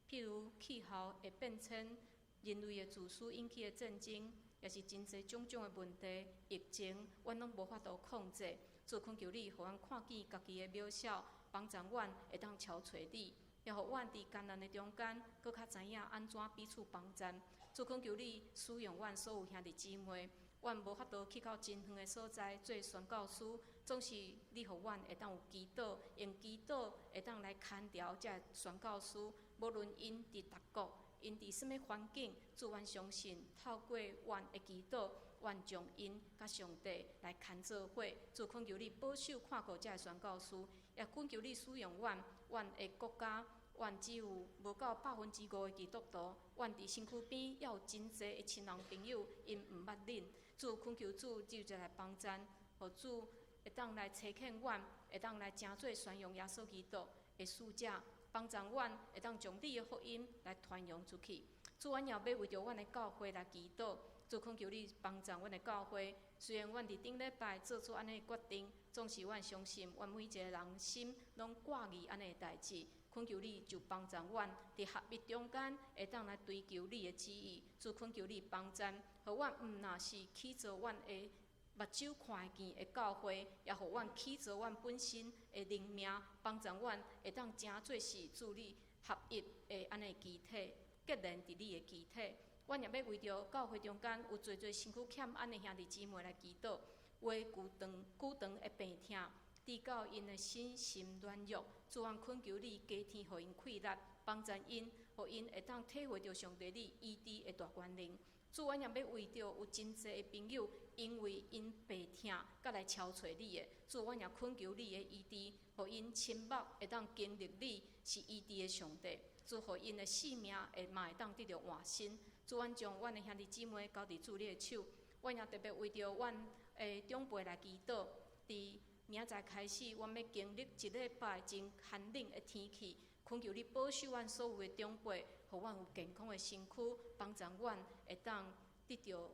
譬如氣候的變遷、人類的自私引起的戰爭，也是真濟種種的問題、疫情，阮攏無法度控制。主懇求你，予阮看見家己的渺小，幫助阮會當撨揣你，也予阮佇艱難的中間，閣較知影按怎彼此幫贊。主懇求你使用阮所有兄弟姊妹，阮無法度去到真遠的所在做宣教師，總是你予阮會當有祈禱，用祈禱會當來牽調這宣教師，無論𪜶佇別國，𪜶佇啥物環境，主阮相信透過阮的祈禱，阮將𪜶佮上帝來牽做伙。主懇求你保守看顧這宣教師，也懇求你使用阮，阮的國家。阮只有無夠5%的基督徒，阮佇身軀邊猶有真濟的親人朋友，𪜶毋捌恁。主懇求主，就這來幫贊，予主會當來差遣阮，會當來成做宣揚耶穌基督的使者，幫助阮會當將你的福音來傳揚出去。主，阮也欲為著阮的教會來祈禱，主懇求你幫助阮的教會。雖然阮佇頂禮拜做出按呢決定，總是阮相信，阮每一个人心攏掛意按呢的代誌。懇求你就幫助阮佇合一中間，會當來追求你的旨意。主懇求你幫贊，予阮毋若是去做阮的目睭看會見的教會，也予阮去做阮本身的靈命，幫助阮會當成做是主你合一的按呢肢體，結連佇你的肢體。阮也欲為著教會中間有濟濟身軀欠按的兄弟姊妹來祈禱，有的骨長骨長的病痛，直到𪜶的身心軟弱，主阮懇求你加添予𪜶氣力，幫助𪜶，予𪜶會當體會著上帝你醫治的大權能。主，阮也欲為著有真濟的朋友，因為𪜶病痛，才來撨揣你的。主，阮也懇求你的醫治，予𪜶親目會當經歷你是醫治的上帝。主，予𪜶的性命會嘛會當得著換新。主，阮將阮的兄弟姊妹交佇主你的手。阮也特別為著阮的長輩來祈禱，佇明仔載開始，阮欲經歷一禮拜真寒冷的天氣，懇求你保守阮所有的長輩，予阮有健康的身軀，幫助阮會當得著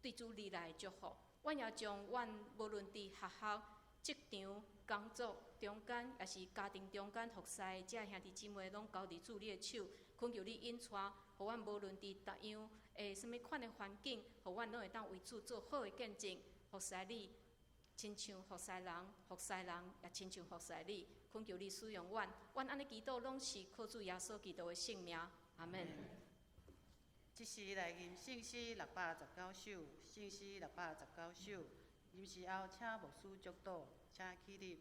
對主你來的祝福。阮也將阮無論佇學校、職場、工作中間，抑是家庭中間服侍的這兄弟姊妹，攏交佇主你的手，懇求你引帶，予阮無論佇逐樣的啥物款的環境，予阮攏會當為主做好的見證，服侍你。親像服侍人，服侍人也親像服侍你，懇求你使用阮，阮按呢祈禱攏是靠主耶穌基督的聖名，阿們。這時來吟聖詩619首，聖詩619首，吟詩後請牧師祝禱，請起立。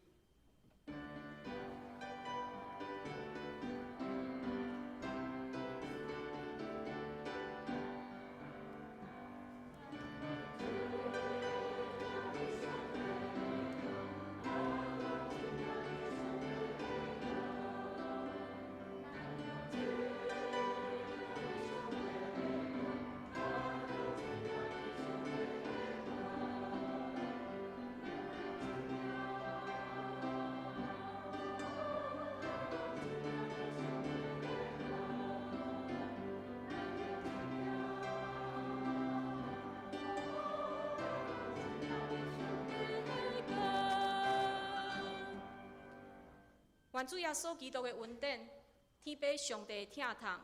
願主耶穌基督的恩典、天父上帝的疼痛、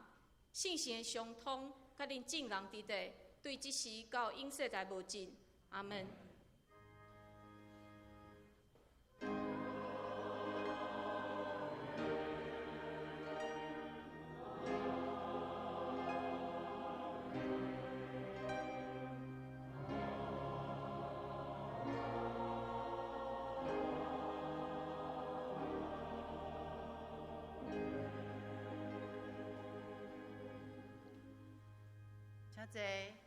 聖神的相通，佮恁眾人佇佇，對這時到永世代無盡。阿們。請坐。